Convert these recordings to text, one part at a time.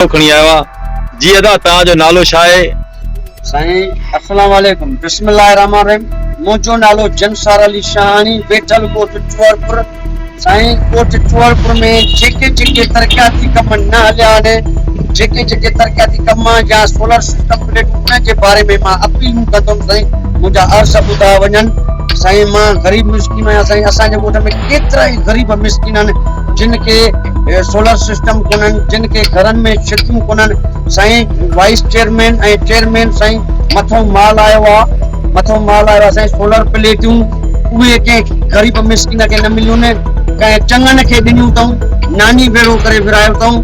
کڻي آيو آ جي ادا توهان جو نالو ڇا آهي. سائين السلام عليڪم بسم الله الرحمن الرحيم منهنجو نالو جنسار علي شاهاڻي ويٺل ڳوٺ چوهڙپور سائين ڳوٺ چوهڙپور ۾ جيڪي جيڪي ترقياتي ڪم نه هليا آهن جيڪي جيڪي ترقياتي ڪم يا سولر سسٽم پليٽون انهن جي باري ۾ مان اپيلون ڪندم سائين منهنجا عرض ٻڌا وڃن سائين مان غريب مسڪين آهيان سائين اسان جي ڳوٺ ۾ ڪيترا ئي غريب مسڪين آهن جن کي سولر سسٽم ڪونهن جن کي گهرن ۾ ڇتيون ڪونهن سائين وائيس چيئرمين ۽ چيئرمين سائين مٿو مال آيو آ مٿو مال آيو آ سائين سولر پليٽيون اهي ڪنهن غريب مسڪين کي نه مليون ڪنهن چڱن کي ڏنيون اٿئون ناني ويڙهو ڪري ورهايو اٿئون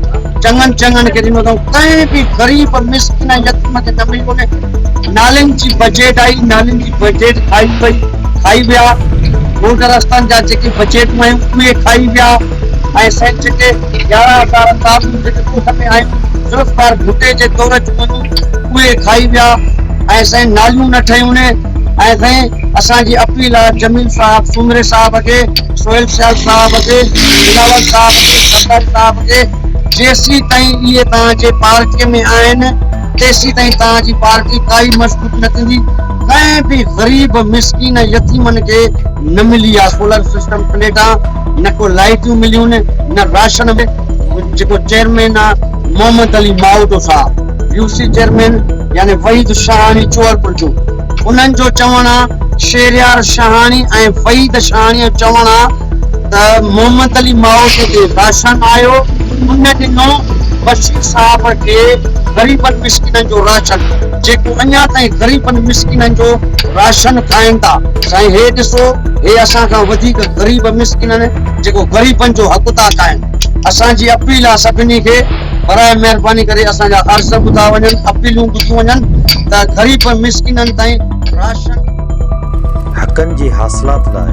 چڱن چڱن کي ڏنو اٿئون ڪنهن به غريب مسڪين ۽ يتيم کي نه مليون نالين جي بجيٽ آئي نالين جي بجيٽ کائي وئي کائي ويا روڊ رستن جا جيڪي بجيٽون آيون اهي کائي ويا ۽ سائين جيڪي 11 هزار تارون جيڪي ڳوٺ ۾ آيون ذوالفقار ڀٽي جي دور جون هيون اهي کائي ويا ۽ سائين ناليون نه ٺهيون ۽ سائين اسان جي اپيل آهي جميل صاحب سومري صاحب کي سهيل سيال صاحب کي بلاول صاحب کي سرداري صاحب کي جيسين تائين اهي توهان جي پارٽي ۾ آهن تيسين تائين توهان جي پارٽي ڪائي مضبوط نه ٿيندي ڪنهن به غريب مسڪين ۽ يتيمن کي نه ملي آ سولر سسٽم پليٽان نه ڪو لائيٽيون مليون نه راشن ۾ جيڪو چيئرمين آ محمد علي ماهوٽو صاحب يو سي چيئرمين يعني وحيد شاهاڻي چوهرپور جو انهن جو چوڻ آ شهريار شاهاڻي ۽ وحيد شاهاڻي جو چوڻ آ ته محمد علي ماهوٽي تي راشن آيو ان ڏنو بشير صاحب کي غريبن مسڪينن جو راشن جيڪو اڃا تائين غريبن مسڪينن جو راشن کائن ٿا سائين هي ڏسو هي اسان کان وڌيڪ غريب مسڪين آهن جيڪو غريبن جو حق ٿا کائن اسان جي اپيل آ سڀني کي براء مهرباني ڪري اسان جا عرض ٻڌا وڃن اپيلون ٻڌيون وڃن ته غريب مسڪينن تائين راشن. حقن جي حاصلات لاء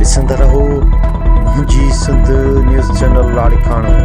ڏسندا رهو منهنجي سنڌ نيوز چينل لاڙڪاڻو.